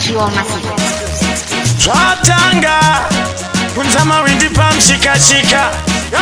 Pure Massive. Zvatanga kunza mawindi pamushikashika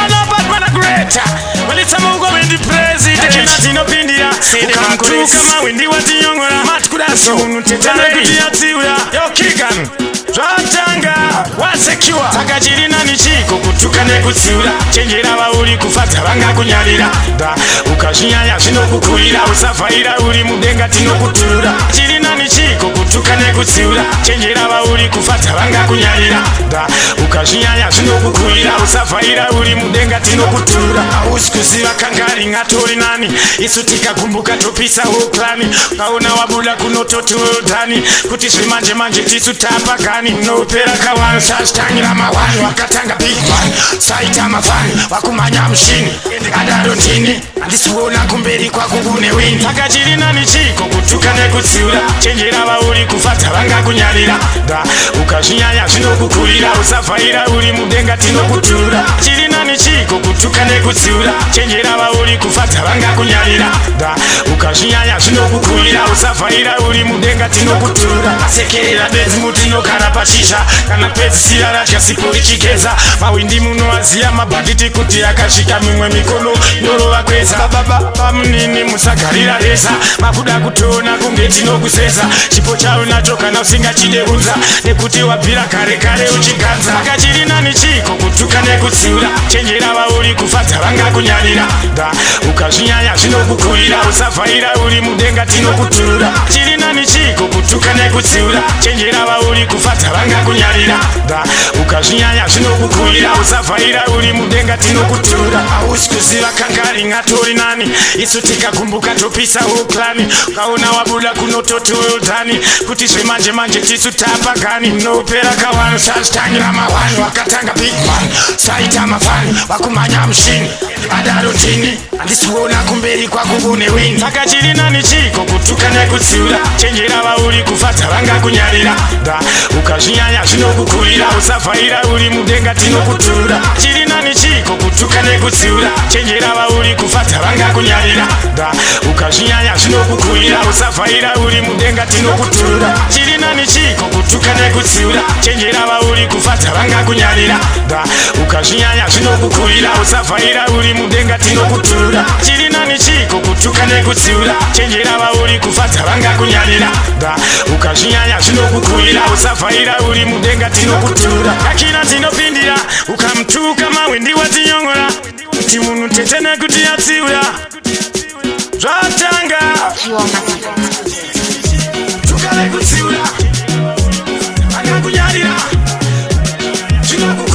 anobatwa nagreta welitsamuko windi president tinopindira ukamtuka mawindi watinyongora matikudaso munhu tetana kuti yatsiura yokigan zvatanga wasekiwa. Saka chiri nani chiko kutuka nekutsiura? Chenjera vauri kufadza vangakunyarira da ukazvinyanya zvinokukurira. Usavhaira uri mudenga tinokuturura. Chiri nani chiko kutuka nekutsiura? Chenjera vauri kufadza vangakunyarira da ukazvinyanya zvinokukurira. Usavhaira uri mudenga tinokuturura. Hausi kuziva kangari ngatori nani, isu tikagumbuka topisa uklani. Ukaona wabuda kunototiudhani kuti zvemanje manje tisu tapagani. Unopera kawani sazvitangira mawani wakatanga big man saita mafani wakumhanya mushini ndikadaro ndini handisiona kumberi kwako kune wini. Saka chiri nani chiko kutuka nekutsiura? Chenjera vauri kufadza vangakunyarira da ukazvinyanya zvinokukurira. Usavhaira uri mudenga tinokuturura. Chiri nani chiko kutuka nekutsiura? Chenjera vauri kufadza vangakunyarira da ukazvinyanya zvinokukurira. Usavhaira uri mudenga tinokuturura. Asekerera bedzi mutinogara pashisha kana pedzisira radya sipo richigeza. Mawindi munoaziya mabhanditi kuti akasvika mimwe mikono inorova kweza. Bababa bamunini, musagarira reza, makuda kutoona kunge tinokusesa. Chipo chaunacho kana usingachide unza nekuti wabvira kare kare uchiganza. Saka chiri nani chiko kutuka nekutsiura? Chenjera vauri kufadza vangakunyarira da ukazvinyanya zvinokukurira. Usavhaira uri mudenga tinokuturura. Chiri nani chiko kutuka nekutsiura? Chenjera vauri kufadza vangakunyarira da ukazvinyanya zvinokukurira. Usavhaira uri mudenga tinokuturura. Hausi kuziva kangari ngatori nani, isu tikagumbuka topisa uklani. Ukaona wabuda kunototiudhani kuti zvemanje manje tisu tapagani. Unopera kawani sazvitangira mawani wakatanga big man saita mafani wakumhanya mushini adaro ndini handisiona kumberi kwako kune wini. Saka chiri nani chiko kutuka nekutsiura? Chenjera vauri kufadza vangakunyarira da ukazvinyanya zvinokukurira. Usavhaira uri mudenga tinokuturura. Chiri nani chiko kutuka nekutsiura? Chenjera vauri kufadza vangakunyarira da ukazvinyanya zvinokukurira. Usavhaira uri mudenga tinokuturura. Chiri nani chiko kutuka nekutsiura? Chenjera vauri kufadza vangakunyarira da ukazvinyanya zvinokukurira. Usavhaira uri mudenga tinokuturura. Chiri nani chiko kutuka nekutsiura? Chenjera vauri kufadza vangakunyarira da ukazvinyanya zvinokukurira. Usavhaira uri mudenga tinokuturura. Akina tinopindira ukamtuka mawindi watinyongora kuti munhu tete nekuti yatsiura. Zvatanga. Pure Massive. Tuka nekutsiura, vangakunyarira zvinoku